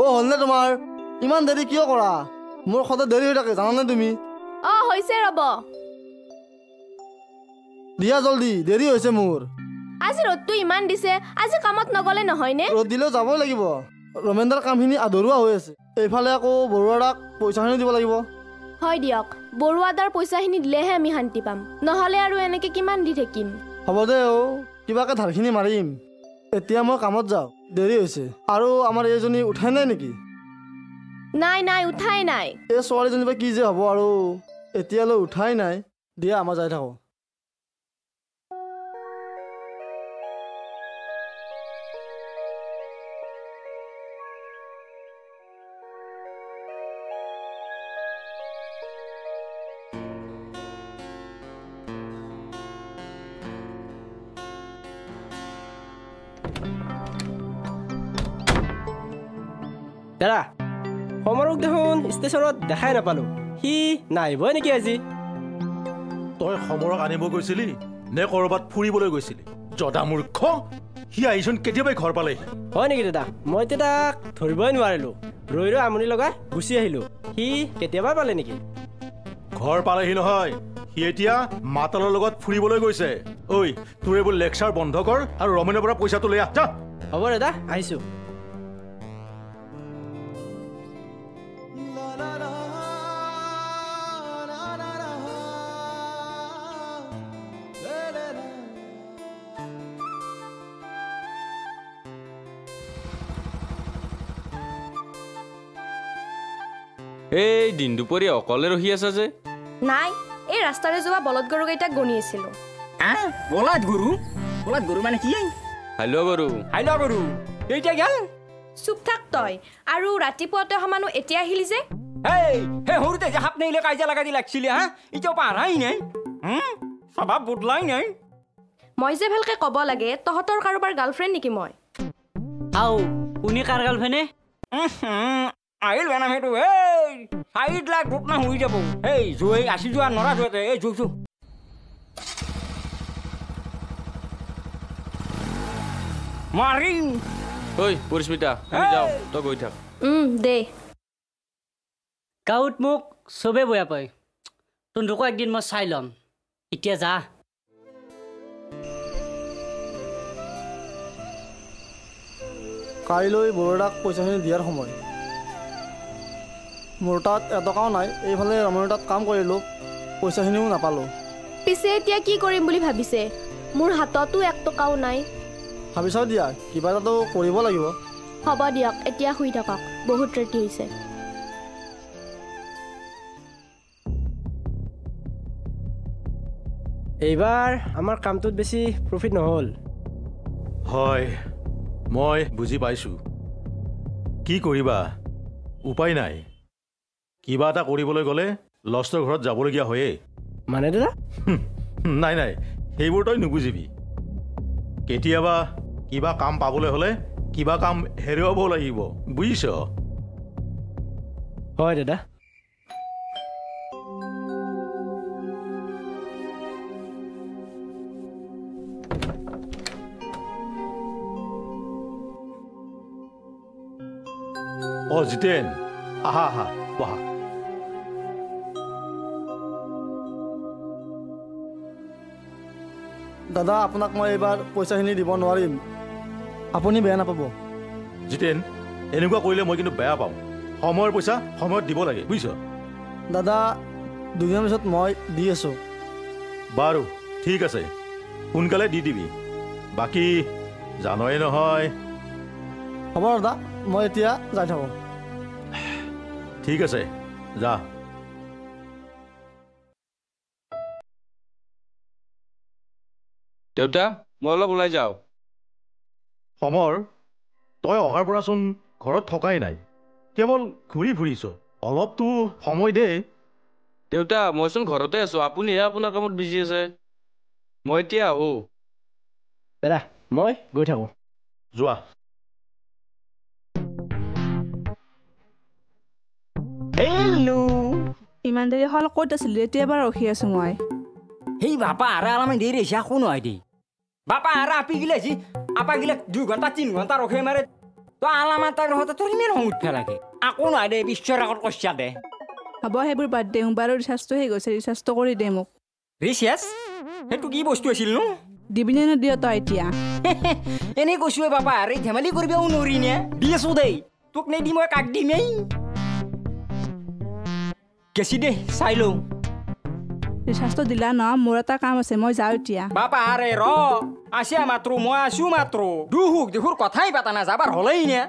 অ হ'লনে তোমাৰ? ইমান দেৰি কিয় কৰা? মোৰ সদায় দেৰি হৈ থাকে জানানে তুমি? অ হৈছে ৰ'ব। দিয়া জলদি, দেৰি হৈছে মোৰ। আজি ৰ'দটো ইমান দিছে, আজি কামত নগ'লে নহয়নে? ৰ'দ দিলেও যাবই লাগিব। ৰমেন্দাৰ কামখিনি আধৰুৱা হৈ আছে, এইফালে আকৌ বৰুৱাদাক পইচাখিনি দিব লাগিব। হয় দিয়ক, বৰুৱাদাৰ পইচাখিনি দিলেহে আমি শান্তি পাম, নহ'লে আৰু এনেকৈ কিমান দি থাকিম। হ'ব দে অ, কিবাকৈ ধাৰখিনি মাৰিম। এতিয়া মই কামত যাওঁ, দেৰি হৈছে। আৰু আমাৰ এইজনী উঠাই নাই নেকি? নাই নাই, উঠাই নাই। এই ছোৱালীজনী বা কি যে হ'ব আৰু, এতিয়ালৈ উঠাই নাই। দিয়া আমাৰ যাই থাকোঁ। দাদা, সমৰক দেখোন ষ্টেচনত দেখাই নাপালোঁ, সি নাহিবই নেকি আজি? তই সমৰক আনিব গৈছিলি নে ক'ৰবাত ফুৰিবলৈ গৈছিলি? জদা মূৰ্খ, সি আহিচোন কেতিয়াবাই ঘৰ পালেহি। হয় নেকি দাদা? মই এতিয়া তাক ধৰিবই নোৱাৰিলোঁ, ৰৈ ৰৈ আমনি লগাই গুচি আহিলোঁ। সি কেতিয়াবা পালে নেকি? ঘৰ পালেহি নহয়, সি এতিয়া মাতালৰ লগত ফুৰিবলৈ গৈছে। ঐ, তোৰ এইবোৰ লেকচাৰ বন্ধ কৰ আৰু ৰমেনৰ পৰা পইচাটো লৈ আহ, যা। হ'ব দাদা, আহিছোঁ। এই দিন দুপৰীয়া অকলে ৰখি আছা যে? নাই, এই ৰাস্তাৰে যোৱা বলদ গৰুকেইটাক গণি আছিলোঁ। বলদ গৰু? বলদ গৰু মানে কি? হালোৱা গৰু। হালোৱা গৰু এইটা গেল? চুপ থাক তই। আৰু ৰাতিপুৱাতে সমানো এতিয়া আহিলি যে? হেই, সেই সৰুতে যে সাপ নেইলে কাজিয়া লগাই দি লাগছিলি, হা এতিয়াও পাৰাই নাই, স্বভাৱ বদলাই নাই। মই যে ভালকে ক'ব লাগে, তহঁতৰ কাৰোবাৰ গাৰ্লফ্ৰেণ্ড নেকি মই? আও, কোনে কাৰ গাৰ্লফ্ৰেণ্ডে? আহিল বেনাম সেইটো। এই 4 লাখ গোটনা হৈ যাব। এই জুই আসি যোৱা নৰা যোৱাতে। এই জু জু মাৰিম। ঐ পৰিস্মিতা, আমি যাওঁ, তই গৈ থাক। দে। গাঁৱত মোক চবে বেয়া পায়, তহঁতকো একদিন মই চাই ল'ম। এতিয়া যা। কাইলৈ বৰুৱাদাক পইচাখিনি দিয়াৰ সময়। মোৰ তাত এটকাও নাই, এইফালে ৰমেনৰ তাত কাম কৰিলোঁ, পইচাখিনিও নাপালোঁ। পিছে এতিয়া কি কৰিম বুলি ভাবিছে? মোৰ হাততো এক টকাও নাই। ভাবি চাওঁ দিয়া, কিবা এটাতো কৰিব লাগিব। হ'ব দিয়ক, এতিয়া শুই থাকক, বহুত ৰাতি হৈছে। এইবাৰ আমাৰ কামটোত বেছি প্ৰফিট নহ'ল। হয়, মই বুজি পাইছোঁ। কি কৰিবা, উপায় নাই। কিবা এটা কৰিবলৈ গ'লে লষ্টৰ ঘৰত যাবলগীয়া হয়েই। মানে দাদা? নাই নাই, সেইবোৰ তই নুবুজিবি। কেতিয়াবা কিবা কাম পাবলৈ হ'লে কিবা কাম হেৰুৱাব লাগিব, বুজিছ? হয় দাদা। অ জিতেন, আহা আহা, বহা। দাদা, আপোনাক মই এইবাৰ পইচাখিনি দিব নোৱাৰিম, আপুনি বেয়া নাপাব। জিতেন, এনেকুৱা কৰিলে মই কিন্তু বেয়া পাওঁ। সময়ৰ পইচা সময়ত দিব লাগে, বুজিছ? দাদা, দুদিনৰ পিছত মই দি আছোঁ। বাৰু ঠিক আছে, সোনকালে দি দিবি। বাকী জানই নহয়। হ'ব দাদা, মই এতিয়া যাই থাকোঁ। ঠিক আছে, যা। দেউতা, মই অলপ ওলাই যাওঁ। সমৰ, তই অহাৰ পৰাচোন ঘৰত থকাই নাই, কেৱল ঘূৰি ফুৰিছ। অলপতো সময় দে। দেউতা, মইচোন ঘৰতে আছোঁ, আপুনিহে আপোনাৰ কামত বিজি আছে। মই এতিয়া আহোঁ। দাদা, মই গৈ থাকোঁ। যোৱা। হেল্ল', ইমান দেৰি হ'ল ক'ত আছিলি? এতিয়া এবাৰ ৰখি আছোঁ মই। সেই বাপা আৰু অলপমান দেৰি হৈছে, একো নহয় দেই। বাপা আৰু আপি গিলা আহিছি, আপা গিলাক 2 ঘণ্টা 3 ঘণ্টা ৰখে মাৰে। তই আলামাতাৰ হতে তোৰ ইমান খং উঠবা লাগে আকৌ নহয় দে বিশ্বৰ আগত কৈছা দে হ'ব সেইবোৰ বাদ দে মোবাইলৰ ৰিচাৰ্জটো শেষ হৈছে ৰিচাৰ্জটো কৰি দে মোক ৰিচাৰ্জ সেইটো কি বস্তু আছিল নো দিবিনে নিদিয় তই এতিয়া এনেই কৈছোৱে বাপা আৰে ধেমালি কৰিবও নোৱাৰি নে দি আছো দেই তোক নেদি মই কাক দিম এই গেছি দে চাই লওঁ ৰিচাৰ্জটো দিলা ন মোৰ এটা কাম আছে মই যাওঁ এতিয়া বাপা আৰে ৰ আছে মাত্ৰ মই আছো মাত্ৰ দুহুক দেখোৰ কথাই পাতা না যাবাৰ হ'লেই নে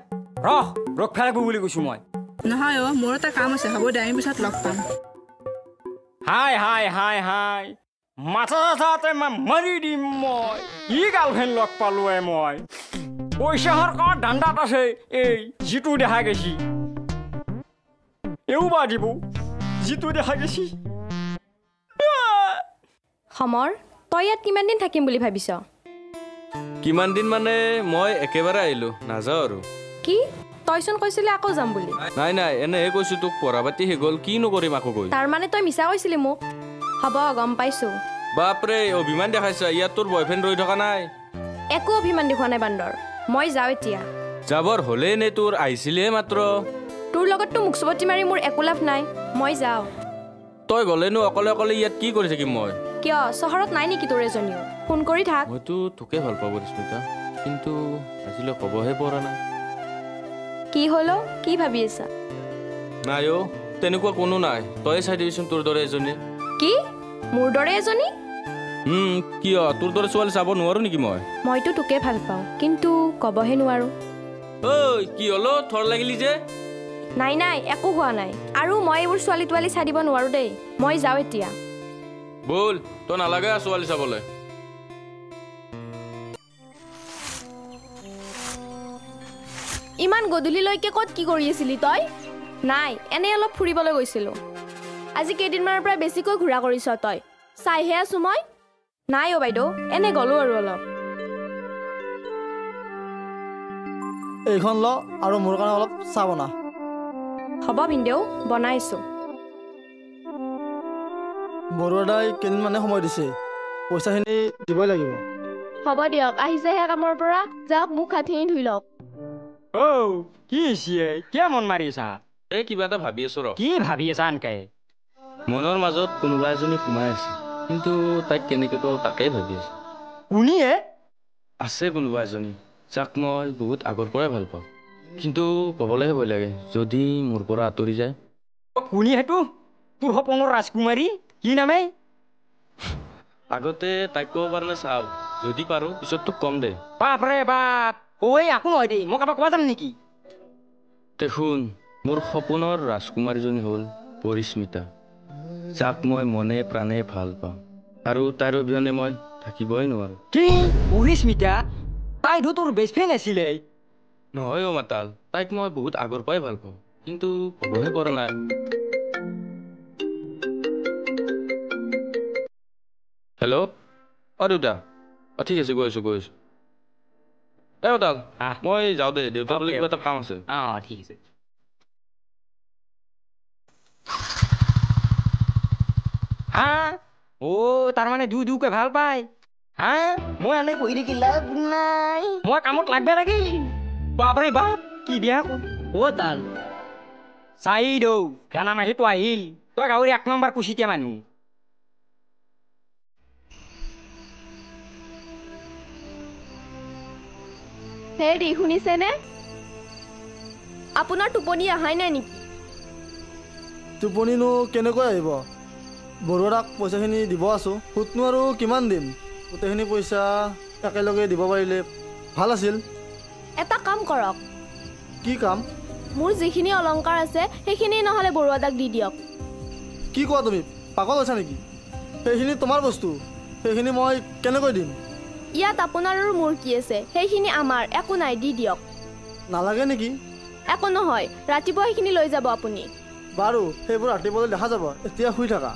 ৰহ ৰখবা লাগব বুলি কৈছো মই নহয় অ' মোৰ এটা কাম আছে হ'ব দে আমি পিছত লগ পাম হাই হাই হাই হাই মাথা চাথাতে মাৰি দিম মই কি গাৰ্লফ্ৰেণ্ড লগ পালোৱে মই পইচাৰ কাৰ দান্দাত আছে এই যিটো দেখা গেছি এও বা দিব যিটো দেখা গেছি সমৰ তই ইয়াত কিমান দিন থাকিম বুলি ভাবিছ কিমান দিন মানে মই একেবাৰে আহিলো নাযাওঁ আৰু কি তইচোন কৈছিলি আকৌ যাম বুলি নাই নাই এনেহে কৈছো তোক পঢ়া পাতি হৈ গ'ল কি নকৰিম আকৌ গৈ তাৰ মানে তই মিছা কৈছিলি মোক হ'ব গম পাইছো বাপৰে অভিমান দেখাইছা ইয়াত তোৰ বয়ফ্ৰেণ্ড ৰৈ থকা নাই একো অভিমান দেখুওৱা নাই বান্দৰ মই যাওঁ এতিয়া যাবৰ হ'লেই নে তোৰ আহিছিলিহে মাত্ৰ তোৰ লগততো মুখ চবতি মাৰি মোৰ একো লাভ নাই মই যাওঁ তই গ'লেনো অকলে অকলে ইয়াত কি কৰি থাকিম মই কিয় চহৰত নাই নেকি তোৰ এজনীও ফোন কৰি থাক মইতো তোকে ভাল পাওঁ পৰিস্মিতা কিন্তু আজিলৈ ক'বহে পৰা নাই কি হ'ল কি ভাবি আছা নাই অ' তেনেকুৱা কোনো নাই তই চাই দিবিচোন তোৰ দৰে এজনী কি মোৰ দৰে এজনী কিয় তোৰ দৰে ছোৱালী চাব নোৱাৰো নেকি মই মইতো তোকে ভাল পাওঁ কিন্তু ক'বহে নোৱাৰো ঐ কি হ'ল থৰ লাগিলি যে নাই নাই একো হোৱা নাই আৰু মই এইবোৰ ছোৱালী তোৱালী চাই দিব নোৱাৰো দেই মই যাওঁ এতিয়া ব'ল তই নালাগে ছোৱালী চাবলৈ ইমান গধূলিলৈকে ক'ত কি কৰি আছিলি তই নাই এনেই অলপ ফুৰিবলৈ গৈছিলোঁ আজি কেইদিনমানৰ পৰা বেছিকৈ ঘূৰা কৰিছ তই চাইহে আছো মই নাই অ' বাইদেউ এনে গ'লো আৰু অলপ এইখন ল আৰু মোৰ কাৰণে অলপ চাহ বনা হ'ব ভিনদেউ বনাইছোঁ বৰুৱাদাই কেইদিনমানে সময় দিছে পইচাখিনি দিবই লাগিব হ'ব দিয়ক আহিছেহে কামৰ পৰা যাওক মুখ হাতখিনি ধুই লওক অ' কি হৈছে কিয় মন মাৰি আছা এই কিবা এটা ভাবি আছো ৰ কি ভাবি আছা আনকে মনৰ মাজত কোনোবা এজনী সোমাই আছে কিন্তু তাইক কেনেকৈ কওঁ তাকেই ভাবি আছো কোনিয়ে আছে কোনোবা এজনী যাক মই বহুত আগৰ পৰাই ভাল পাওঁ কিন্তু ক'বলৈহে ভয় লাগে যদি মোৰ পৰা আঁতৰি যায় কোনি সেইটো তোৰ সপোনৰ ৰাজকুমাৰী কি নামে আগতে তাইক ক'ব পাৰোঁ চাওঁ যদি পাৰোঁ পিছত তোক কম দে বাপৰে বাপ ঐ একো নহয় দেই মই কাৰোবাক ক'ব যাম নেকি দেখোন মোৰ সপোনৰ ৰাজকুমাৰীজনী হ'ল পৰিস্মিতা যাক মই মনে প্ৰাণে ভাল পাওঁ আৰু তাইৰ অবিহনে মই থাকিবই নোৱাৰোঁ কি পৰিস্মিতা তাইতো তোৰ বেষ্ট ফ্ৰেণ্ড আছিলে নহয় অ' মাতাল তাইক মই বহুত আগৰ পৰাই ভাল পাওঁ কিন্তু ক'বহে পৰা নাই হেল্ল' অ' দেউতা অ' ঠিক আছে গৈ আছোঁ গৈ আছোঁ এই মাতাল মই যাওঁ দে দেউতা বোলে কিবা এটা কাম আছে অঁ ঠিক আছে হা অ' তাৰমানে দুই দুকে ভাল পায় হা মই এনে বহি থাকি লাভ নাই মই কামত লাগবে লাগিল বাপৰে বাপ কি বিয়া অ' তাল চাই দৌ গানা মাহীটো আহিল তই গাঁৱৰ এক নম্বৰ কুচিতীয়া মানুহ হেৰি শুনিছেনে আপোনাৰ টোপনি অহাই নাই নেকি টোপনিনো কেনেকৈ আহিব বৰুৱাক পইচাখিনি দিব আছোঁ সুতনো আৰু কিমান দিম গোটেইখিনি পইচা একেলগে দিব পাৰিলে ভাল আছিল এটা কাম কৰক কি কাম মোৰ যিখিনি অলংকাৰ আছে সেইখিনি নহ'লে বৰুৱাদাক দি দিয়ক কি কোৱা তুমি পাগল হৈছা নেকি সেইখিনি তোমাৰ বস্তু সেইখিনি মই কেনেকৈ দিম ইয়াত আপোনাৰ আৰু মোৰ কি আছে সেইখিনি আমাৰ একো নাই দি দিয়ক নালাগে নেকি একো নহয় ৰাতিপুৱা সেইখিনি লৈ যাব আপুনি বাৰু সেইবোৰ ৰাতিপুৱালৈ দেখা যাব এতিয়া শুই থাকা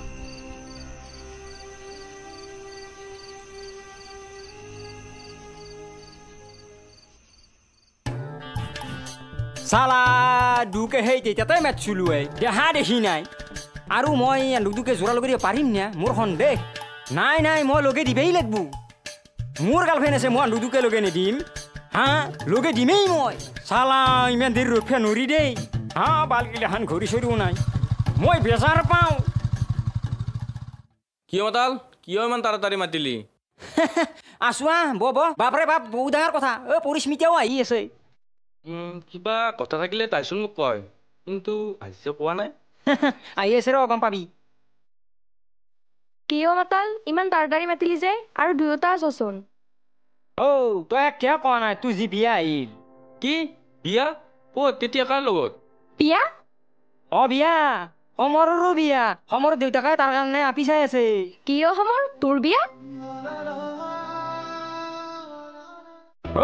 চালা দুকে সেই তেতিয়াতে মাতছিলো দেহা দেখি নাই আৰু মই দুকে যোৰা লগাই দিব পাৰিম না মোৰ সন্দেহ নাই নাই মই লগাই দিবই লাগিব মোৰ গাৰ্লফ্ৰেণ্ড আছে মই দুকে লগাই নিদিম। হা লগে দিমেই মই। চালা ইমান দেৰি ৰখিয়া নৰি দেই। হা বালগিলাখান ঘড়ী চৰিও নাই, মই বেজাৰ পাওঁ। কিয় মাতাল, কিয় ইমান তাড়াতাড়ি মাতিলি? আছো আহ, ব ব। বাপৰে বাপ, বহুত ডাঙৰ কথা। অ পৰিস্মিতাও আহি আছে। কিবা কথা থাকিলে তাইচোন মোক কয়, কিন্তু আজি কোৱা নাই। আহি আছে ৰ, গম পাবি। কিয় মাতাল ইমান তাড়াতাড়ি মাতিলি যে, আৰু দুয়োটা আছচোন? অ তই কিয় কোৱা নাই তোৰ যি বিয়া আহিল? কি বিয়া? ক'ত, তেতিয়া, কাৰ লগত বিয়া? অ বিয়া, সমৰৰো বিয়া। সমৰ দেউতাকে তাৰ কাৰণে আপি চাই আছে। কিয় সমৰ, তোৰ বিয়া?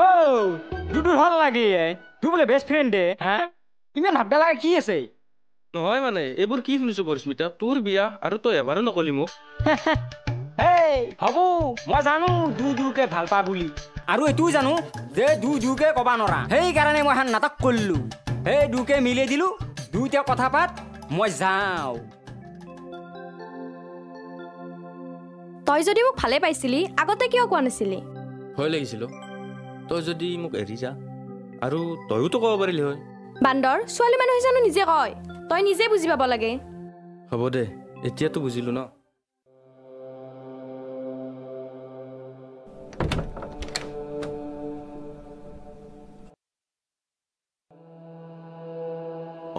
অ তোৰ ভাল লাগে, তোৰ বোলে বেষ্ট ফ্ৰেণ্ড দে। হা ইমান ভাববা লাগে কি আছে? নহয় মানে এইবোৰ কি শুনিছো পৰিস্মিতা, তোৰ বিয়া আৰু তই এবাৰো নকলি মোক। এই হ'ব, মই জানো দুয়োকে ভাল পা বুলি, আৰু এইটোও জানো যে দুয়োকে ক'বা নৰা, সেইকাৰণে মই এখন নাটক কৰিলো। সেই দুয়োকে মিলাই দিলো, দুয়োটা কথা পাত, মই যাওঁ। তই যদি মোক ভালে পাইছিলি আগতে কিয় কোৱা নাছিলি? ভয় লাগিছিল তই যদি মোক এৰি যা, আৰু তয়োতো ক'ব পাৰিলি হয়। বান্দৰ, ছোৱালী মানুহে জানো নিজে কয়? তই নিজে বুজি পাব লাগে। হ'ব দে, এতিয়াতো বুজিলো ন।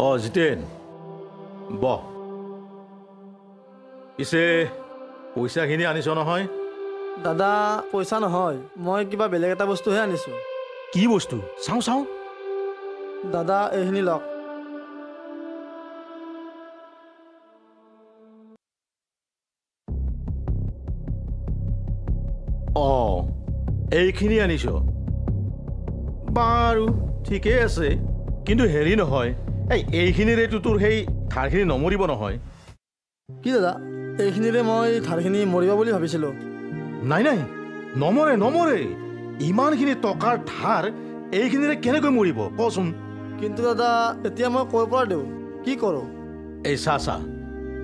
অ জিতেন, বহ। পিছে পইচাখিনি আনিছ নহয়? দাদা পইচা নহয়, মই কিবা বেলেগ এটা বস্তুহে আনিছোঁ। কি বস্তু? চাওঁ চাওঁ। দাদা এইখিনি লওক। অ এইখিনি আনিছ? বাৰু ঠিকেই আছে, কিন্তু হেৰি নহয়, এই এইখিনিৰেতো তোৰ সেই ধাৰখিনি নমৰিব নহয়। কি দাদা, এইখিনিৰে মই ধাৰখিনি মৰিব বুলি ভাবিছিলোঁ। নাই নাই, নমৰে নমৰে। ইমানখিনি টকাৰ ধাৰ এইখিনিৰে কেনেকৈ মৰিব কচোন? কিন্তু দাদা এতিয়া মই ক'ৰ পৰা দিওঁ, কি কৰোঁ? এই চা চা,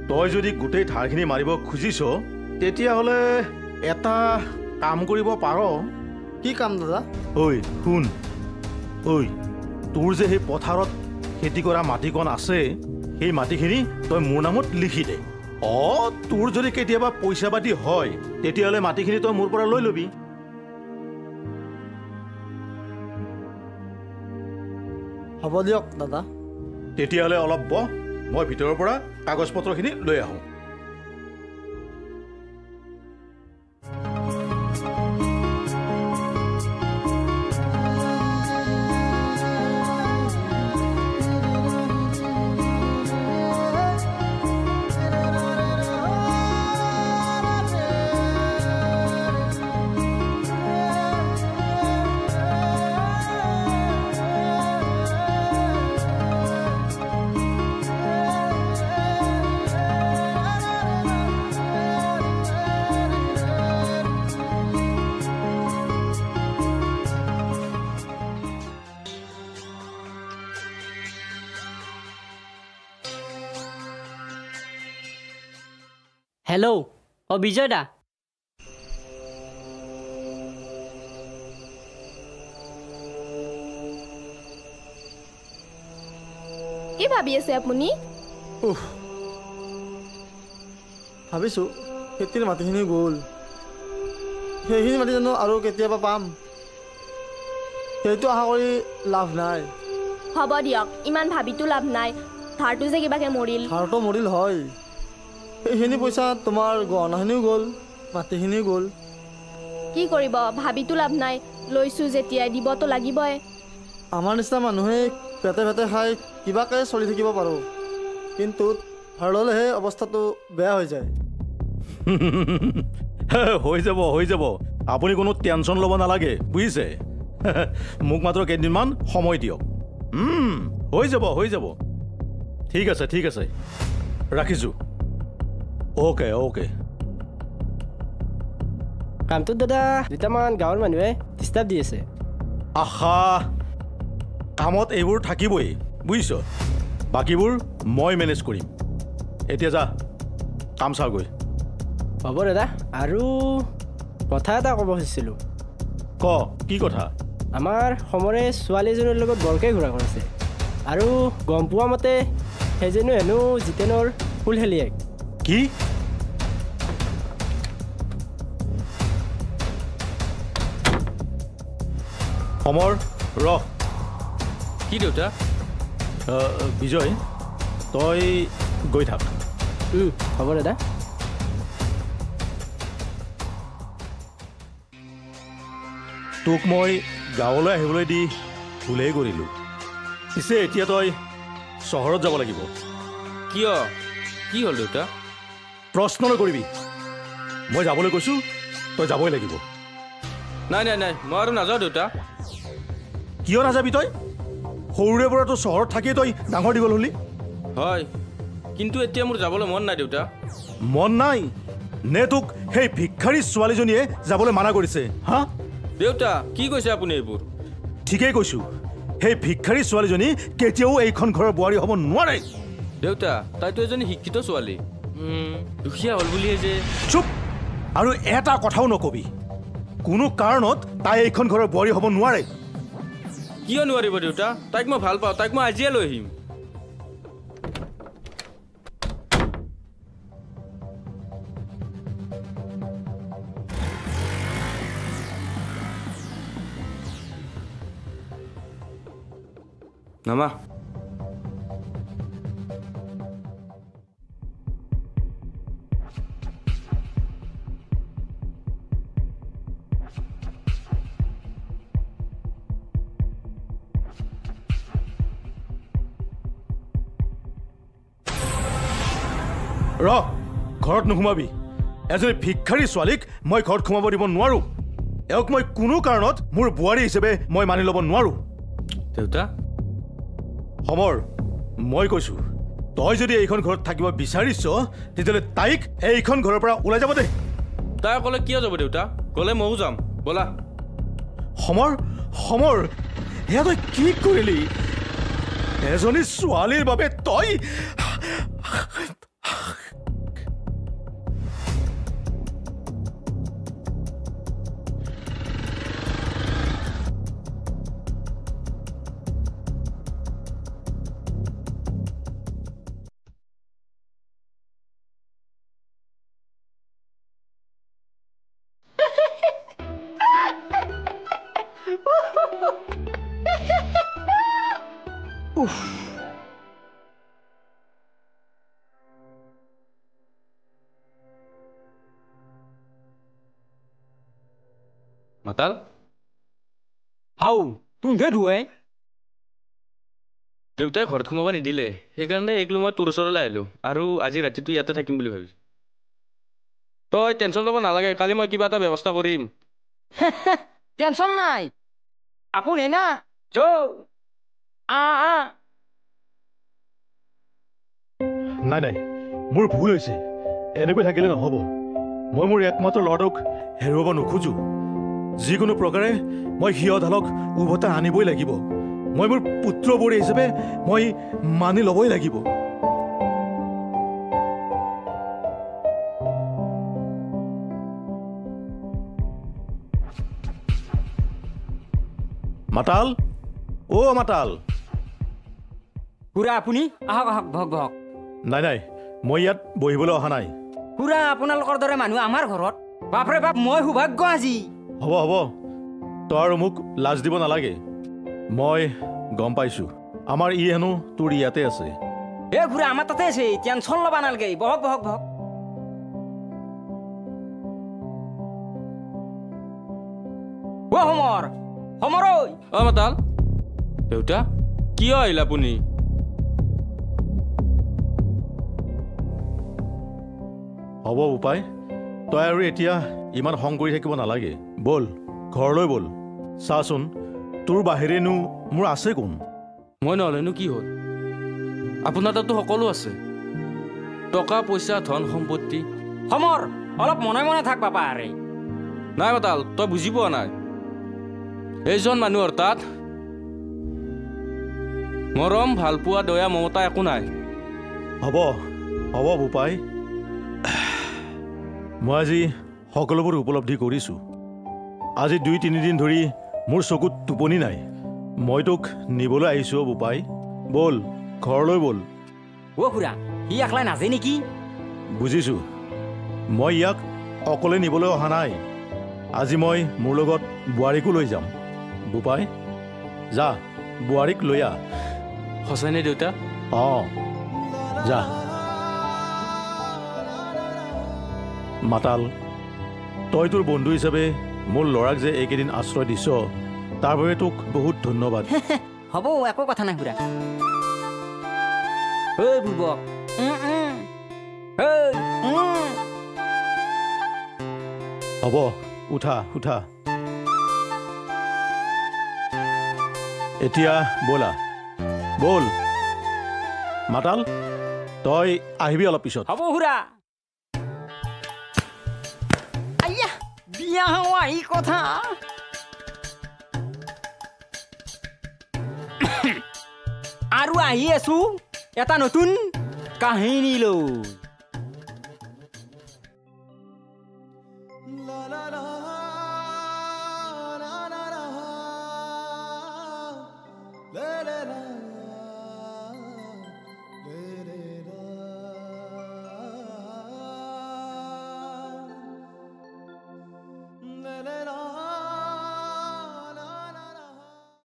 তই যদি গোটেই ধাৰখিনি মাৰিব খুজিছ তেতিয়াহ'লে এটা কাম কৰিব পাৰ। কি কাম দাদা? ঐ শুন, ঐ তোৰ যে সেই পথাৰত খেতি কৰা মাটিকণ আছে, সেই মাটিখিনি তই মোৰ নামত লিখি দে। অ তোৰ যদি কেতিয়াবা পইচা পাতি হয় তেতিয়াহ'লে মাটিখিনি তই মোৰ পৰা লৈ ল'বি। হ'ব দিয়ক দাদা। তেতিয়াহ'লে অলপ বহ, মই ভিতৰৰ পৰা কাগজ পত্ৰখিনি লৈ আহোঁ। হেল্ল' অ বিজয় দা। কি ভাবি আছে আপুনি? ভাবিছোঁ খেতিৰ মাটিখিনি গ'ল, সেইখিনি মাটি জানো আৰু কেতিয়াবা পাম, সেইটো আশা কৰি লাভ নাই। হ'ব দিয়ক, ইমান ভাবিতো লাভ নাই। ধাৰটো যে কিবাকে মৰিল। ধাৰটো মৰিল হয়, সেইখিনি পইচা তোমাৰ গহনাখিনিও গ'ল, মাটিখিনিও গ'ল। কি কৰিব, ভাবিতো লাভ নাই। লৈছোঁ যেতিয়াই দিবতো লাগিবই। আমাৰ নিচিনা মানুহে পেটে পেটে খাই কিবাকে চলি থাকিব পাৰোঁ, কিন্তু ধাৰ ল'লেহে অৱস্থাটো বেয়া হৈ যায়। হৈ যাব হৈ যাব, আপুনি কোনো টেনশ্যন ল'ব নালাগে বুজিছে। মোক মাত্ৰ কেইদিনমান সময় দিয়ক। হৈ যাব হৈ যাব। ঠিক আছে ঠিক আছে, ৰাখিছোঁ। Okay okay. কামটোত দাদা দুটামান গাঁৱৰ মানুহে ডিষ্টাৰ্ব দি আছে। আহা, কামত এইবোৰ থাকিবই বুজিছ। বাকীবোৰ মই মেনেজ কৰিম। এতিয়া যা কাম চাওগৈ। হ'ব দাদা, আৰু কথা এটা ক'ব খুজিছিলোঁ। ক, কি কথা? আমাৰ সমৰে ছোৱালী এজনীৰ লগত বৰকৈ ঘূৰা কৰিছে আৰু গম পোৱা মতে সেইজনো হেনো জিতেনৰ ফুলহেলিয়েক। কি? সমৰ ৰ। কি দেউতা? বিজয়, তই গৈ থাক। হ'ব দাদা। তোক মই গাঁৱলৈ আহিবলৈ দি ভুলেই কৰিলোঁ। পিছে এতিয়া তই চহৰত যাব লাগিব। কিয়? কি হ'ল দেউতা? প্ৰশ্ন নকৰিবি, মই যাবলৈ কৈছোঁ, তই যাবই লাগিব। নাই নাই নাই, মই আৰু নাযাওঁ দেউতা। কিয় নাযাবি তই? সৰুৰে পৰাতো চহৰত থাকিয়ে তই ডাঙৰ দীঘল হ'লি। হয়, কিন্তু এতিয়া মোৰ যাবলৈ মন নাই দেউতা। মন নাই নে তোক সেই ভিক্ষাৰী ছোৱালীজনীয়ে যাবলৈ মানা কৰিছে? হা দেউতা, কি কৈছে আপুনি এইবোৰ? ঠিকেই কৈছোঁ, সেই ভিক্ষাৰী ছোৱালীজনী কেতিয়াও এইখন ঘৰৰ বোৱাৰী হ'ব নোৱাৰে। দেউতা, তাইতো এজনী শিক্ষিত ছোৱালী, দুখীয়া হ'ল বুলিয়ে যে। চুপ, আৰু এটা কথাও নকবি। কোনো কাৰণত তাই এইখন ঘৰৰ বোৱাৰী হ'ব নোৱাৰে। কিয় নোৱাৰিব দেউতা? তাইক মই ভাল পাওঁ, তাইক মই আজিয়ে লৈ আহিম। নামা। ৰ, ঘৰত নোসোমাবি। এজনী ভিক্ষাৰী ছোৱালীক মই ঘৰত সোমাব দিব নোৱাৰোঁ। এওঁক মই কোনো কাৰণত মোৰ বোৱাৰী হিচাপে মই মানি ল'ব নোৱাৰোঁ। দেউতা। সমৰ, মই কৈছোঁ, তই যদি এইখন ঘৰত থাকিব বিচাৰিছ তেতিয়াহ'লে তাইক এইখন ঘৰৰ পৰা ওলাই যাব দে। তাই ক'লে কিয় যাব দেউতা? গ'লে ময়ো যাম, ব'লা। সমৰ, সমৰ, সেয়া তই কি কৰিলি? এজনী ছোৱালীৰ বাবে তই মাতাল? হাও, তুমহে ধুৱে। দেউতাই ঘৰত সোমাব নিদিলে, সেইকাৰণে এইগলো মই তোৰ ওচৰলৈ আহিলোঁ আৰু আজি ৰাতিটো ইয়াতে থাকিম বুলি ভাবিছোঁ। তই টেনশ্যন ল'ব নালাগে, কালি মই কিবা এটা ব্যৱস্থা কৰিম। টেনশ্যন নাই, আপুনি না আ আ। নাই নাই, মোৰ ভুল হৈছে। এনেকৈ থাকিলে নহ'ব। মই মোৰ একমাত্ৰ ল'ৰাটোক হেৰুৱাব নোখোজোঁ। যিকোনো প্ৰকাৰে মই সিহঁতহালক উভতাই আনিবই লাগিব। মই মোৰ পুত্ৰ বোৱাৰী হিচাপে মই মানি ল'বই লাগিব। মাতাল, অ' মাতাল। খুৰা আপুনি আহক আহক, বহক বহক। নাই নাই, মই ইয়াত বহিবলৈ অহা নাই। খুৰা, আপোনালোকৰ দৰে মানুহ আমাৰ ঘৰত, বাপৰে বাপ, মই সৌভাগ্য আজি। হ'ব হ'ব, তই আৰু মোক লাজ দিব নালাগে। মই গম পাইছোঁ, আমাৰ ই হেনো তোৰ ইয়াতে আছে। এ খুৰা, আমাৰ তাতে আছে, টেনশ্যন ল'ব নালাগে। বহক বহক বহক। অ' সমৰ, সমৰ ঐ। অ' মাতাল। দেউতা, কিয় আহিল আপুনি? হ'ব বোপাই, তই আৰু এতিয়া ইমান খং কৰি থাকিব নালাগে। ব'ল, ঘৰলৈ ব'ল। চাচোন, তোৰ বাহিৰেনো মোৰ আছে কোন? মই নহ'লেনো কি হ'ল? আপোনাৰ তাততো সকলো আছে, টকা পইচা ধন সম্পত্তি। সমৰ, অলপ মনে মনে থাক বাপা। আৰে নাই মাতাল, তই বুজি পোৱা নাই। এইজন মানুহৰ তাত মৰম, ভালপোৱা, দয়া, মমতা একো নাই। হ'ব হ'ব বোপাই, মই আজি সকলোবোৰ উপলব্ধি কৰিছোঁ। আজি 2-3 দিন ধৰি মোৰ চকুত টোপনি নাই। মই তোক নিবলৈ আহিছোঁ বোপাই, ব'ল ঘৰলৈ ব'ল। অ' খুৰা, সি একলাই নাযায় নেকি? বুজিছোঁ, মই ইয়াক অকলে নিবলৈ অহা নাই। আজি মই মোৰ লগত বোৱাৰীকো লৈ যাম। বোপাই যা, বোৱাৰীক লৈ আহ। সঁচাইনে দেউতা? অঁ যা। মাতাল, তই তোৰ বন্ধু হিচাপে মোৰ ল'ৰাক যে এইকেইদিন আশ্ৰয় দিছ, তাৰ বাবে তোক বহুত ধন্যবাদ। হ'ব, একো কথা নাই খুৰা। ঐ বুবক, হ'ব, উঠা উঠা এতিয়া, ব'লা ব'ল। মাতাল, তই আহিবি অলপ পিছত। হ'ব খুৰা। আইয়া, বিয়া হোৱা এই কথা। আৰু আহি আছো এটা নতুন কাহিনী লৈ।